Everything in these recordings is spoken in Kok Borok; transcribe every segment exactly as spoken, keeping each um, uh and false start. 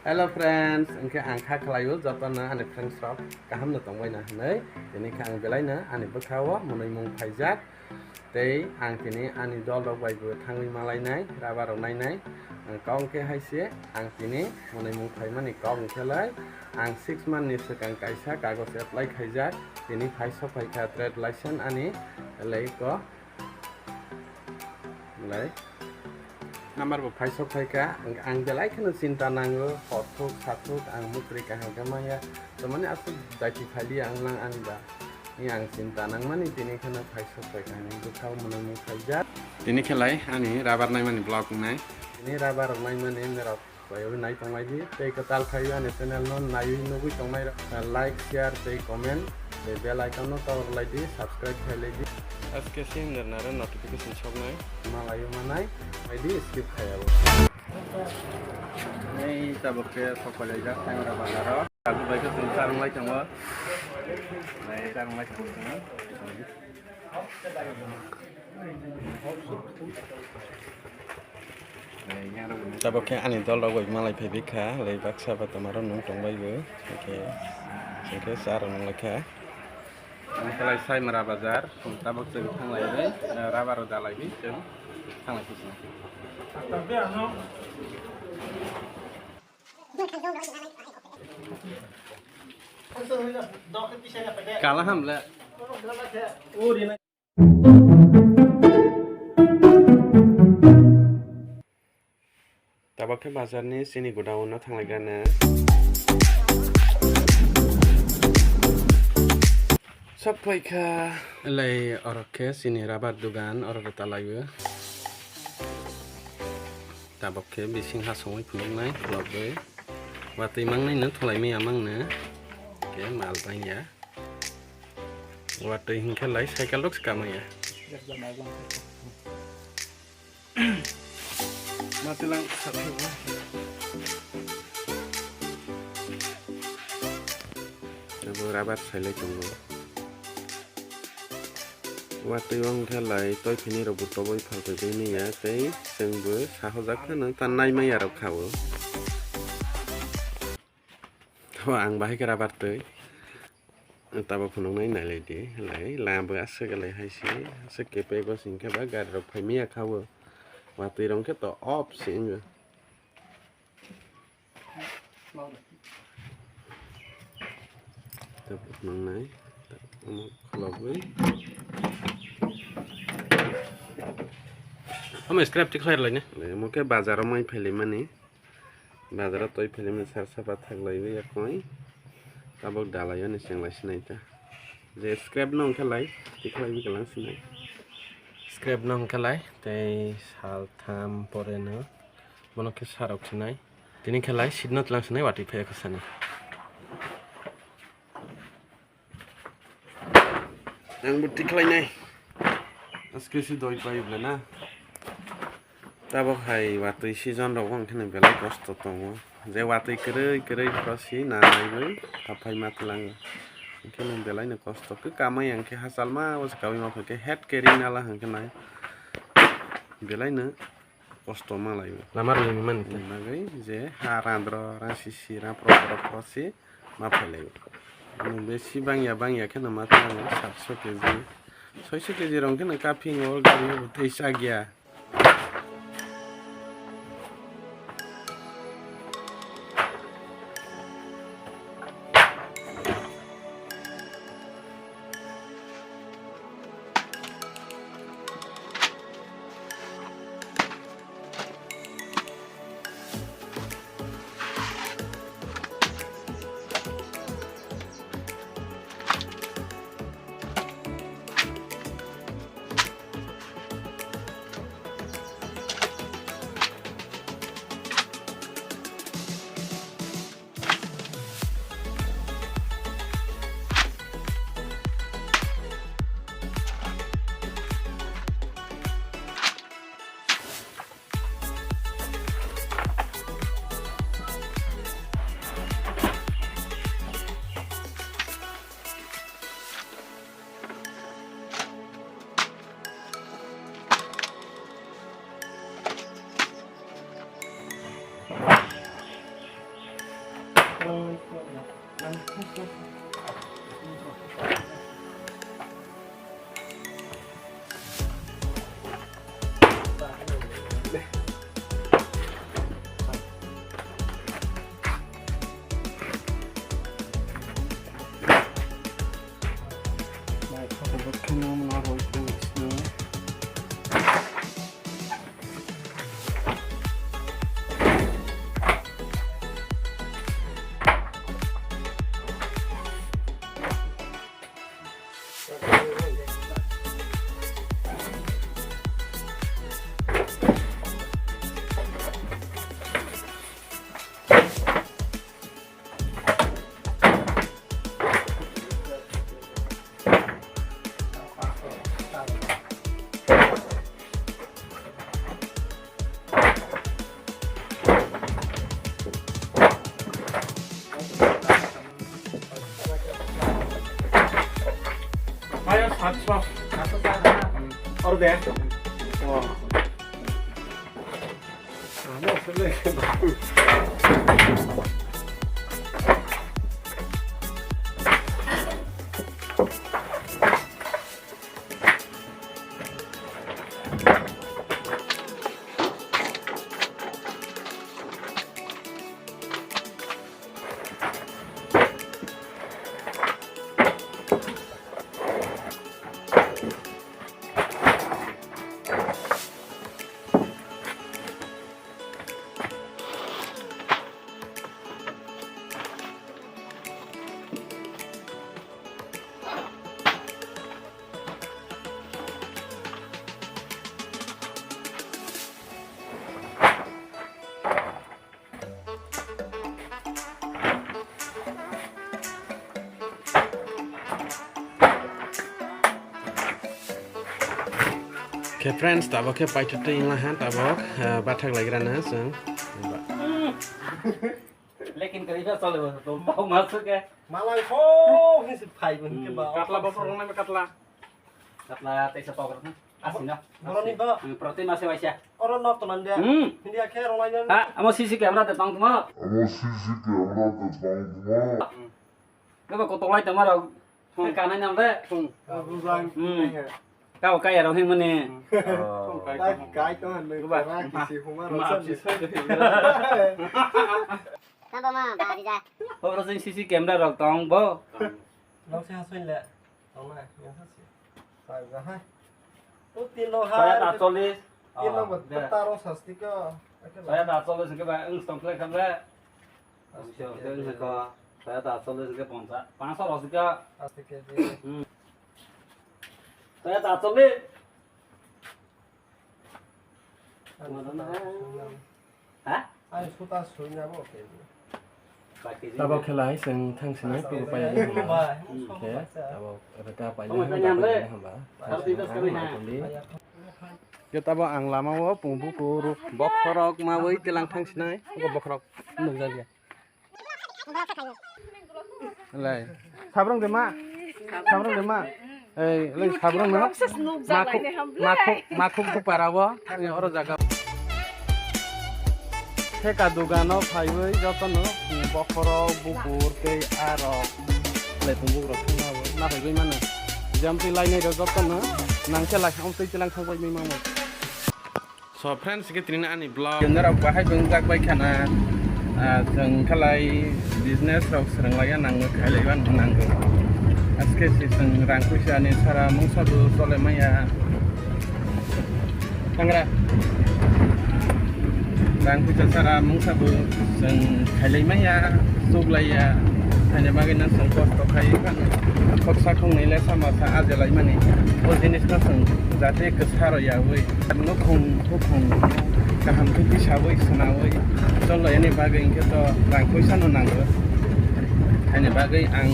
Hello friends, hwnkhe ang kha khlaio jotono ani friends rok kaham no tongbaina hwnwi. Tini khe ang belaino ani bwkhao mwnwi mung phaijak. Tei ang tini ani dol rok bai bo thangwi malainai, rubber rok nainai. Ang kok hwnkhe hai se ang tini mwnwi mung phaimani kok hwnkhe lai ang six month ni swkang kaisa kagoj apply khaijak. Tini phai sok phaikha trade license ani, lai ko. Lai. Number bo phai sok phaikha, ang, ang belai kheno chinta nango, hor thuk, sa thuk, ang mukri kaham khe manya. Tamani aswk daiti phailiya ang lang ani ba. Ni ang chinta nangmani tini kheno phai sok phaikha, ani bwkhao mwnwi mung phaijak. Tini khe lai ani rubber naimani vlog wngnai. Tini rubber rok naimani norok Khlaiwi nai tonglaidi, tei kwtal khlaiwi ani channel no naiwi nugwi tongnai rok, like, share tei comment, tei bell icon no tawrwlaidi, subscribe khlailaidi. S K C hinwi nare notification soknai. Malaio manai, baidi skip khlaiya bo. Ei tabuk khe sokpailaijak Thangra bazaro. Tabuk bai khe chwng charwnglai tongo. Nai charwnglai tongo chwng. Tabuk khe ani dol rok bai malai phaibai kha, lai baksa ba tongma rok nung tong bai bo, hwnkhe, hwnkhe cha rok nung lai kha. Ang khe lai Saimara bazar, tabuk chwng thang lai bai, rubber rok dalai bai chwng thang lai khe chwng. Kala hamle. Tabuk khe bazar ni chini godown no thang lai gana. Sok phai kha. Lai orok khe chini rubber dugan, orok ta lai o. Tabuk khe bising hasongwi phunuknai khulokgwi. Watwi mangnai no thulai maya mangno. Khe mal bangya. Watwi hinkhe lai cycle rok se kamaya. Matilang sakhe bo. Abo rubber sailai tongo. Watwi o wngkha lai toiphini rokbo toboi phalpaibai manya tei chwngbo sahojak phano ta naimaya rok kha o. Tamo ang bahai khe rubber twi. Tabuk phunuknai nailai di lai lama bo aswk lai hai se aswk kepego singkhe ba gari rok phaimaya kha o. Watwi rok khe to off se wngyo. Tabuk nang nai, tabuk omo kholobwi. Omo scrap ti khlai rwlaina. Omo khe bazar o mai phailaimani. Bazar o twi phailaimani sar sapa thaklaiwi yakung. Tabuk dalai o ni chwng lai sinai ta. Je scrap no wngkha lai, ti khlaiwi kwlang sinai. Scrap no wngkha lai, tei sal tham pore no. Bono khe sarok sinai. Tini khe lai seat no tlang sinai watwi phai khe sani. Ang bo tikhlai nai. Aske si doi pai ble na. Tabok hai watwi season rok wng kheno belai kosto tongo. Je watwi kwrwi kwrwi pho si nanaiwi haphai ma twlango. Hwnkhe no belai no kosto khe kamai ang khe hachal ma o se kaui ma phaikhe head carry nala hwnkhe nai. Belai no kosto ma lai o. Lama rwlwi mani khe. Bagwi je ha randro rang sisi rang pro pro pro si ma phailai o. Nwng be si bangya bangya kheno ma thango satso keji, soiso keji rok kheno kaphingo gari o bo tei chakya. Ayo, satso. Oro de. Oh. Khe friends, tabok khe paithaktwi wngla ha, tabok, eh, bathak lagrana chwng. Lekin kari ba chole ba, to tau ma suke. Malai kho hini si phai bo hini ke ba. Katla bokhorok nai katla. Katla teisa tokra na. Asina. Boroni ba. Hmm, proti mase waisa. Oro nok to nande. Hmm. Hindi akhe rong laina. Ha, amo C C camera de tong mo. Amo C C camera de tong mo. Kebo kotok lai tama rok. Hmm. Kanai nam de. Hmm. Abu bang. Hmm. Kau kaya rok hing mani. Hmm. Oh. Kai kai to han me. Kisi huma rok. Tabo ma bari ja. Oro sing C C camera rok tong bo. Nok se hasoi le. Tong na, yang hasoi. Sai ja hai. O tin lo hai. Saya tak solis. Tin lo bet taro sasti ko. Saya tak solis ke ba eng stok le khamle. Saya tak solis ke ponsa. Pansa rosika. Asti ke. Hmm. Saya tak solis. Ha? Tabok khelai chwng thang sinai puru pai hwnba. Khe tabok rwka pai hwnba. Khe tabok ang lama o pung bukur bokhorok mawi tilang thang sinai. Bokhorok nukjak ya. Lai. Sabrung de ma. Sabrung de ma. Ei, lai sabrung no. Makhuk, makhuk, makhuk tu para bo. Ani oro jaga. Theka dugano phaiwi jotono bokhorok, bukur tei arok. Lai pung bukur thangna bo. Na phaiwi mano. Jampi lai nai ro jotono. Nangkhe lai ham tei tilang thang bai mano. So friends, hingke tini ani vlog. Norok bahai bo wngjak bai khana, ah, chwng khalai business rok swrwng laiya nango, khailaiba nango. Aske se chwng rang puisa ni sara mungsa bo chole maya. Thangra. Rang puisa sara mungsa bo chwng khailai maya, chuk laiya. Haini bagwi no chwng kosto khai khana. Khoksa khongnai le sama sa aje lai mani. O jinis no chwng jate kwsa rw ya wi. Nukhung, bukhung, kaham khe tisawi, swnawi, chol laiyani bagwi hwnkhe to rang puisa no nango. Haini bagwi ang,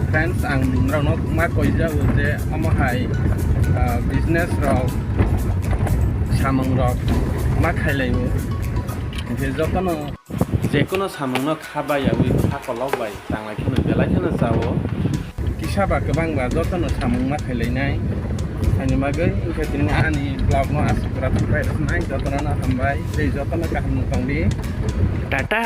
friends, ang norokno ma koijago je omo hai, ah, business rok, samung rok ma khailaibo. Hwnkhe jotono. Jekunu samungno kha bayawi kha kolok bai tanglai kheno belai kheno chao. Kisa ba kwbang ba jotono samung ma khailainai. Ani bagwi wngkha tini ani vlog no aswk pura tongpai rwkhnai, jotono no hambai tei jotono kaham no tongdi. Tata.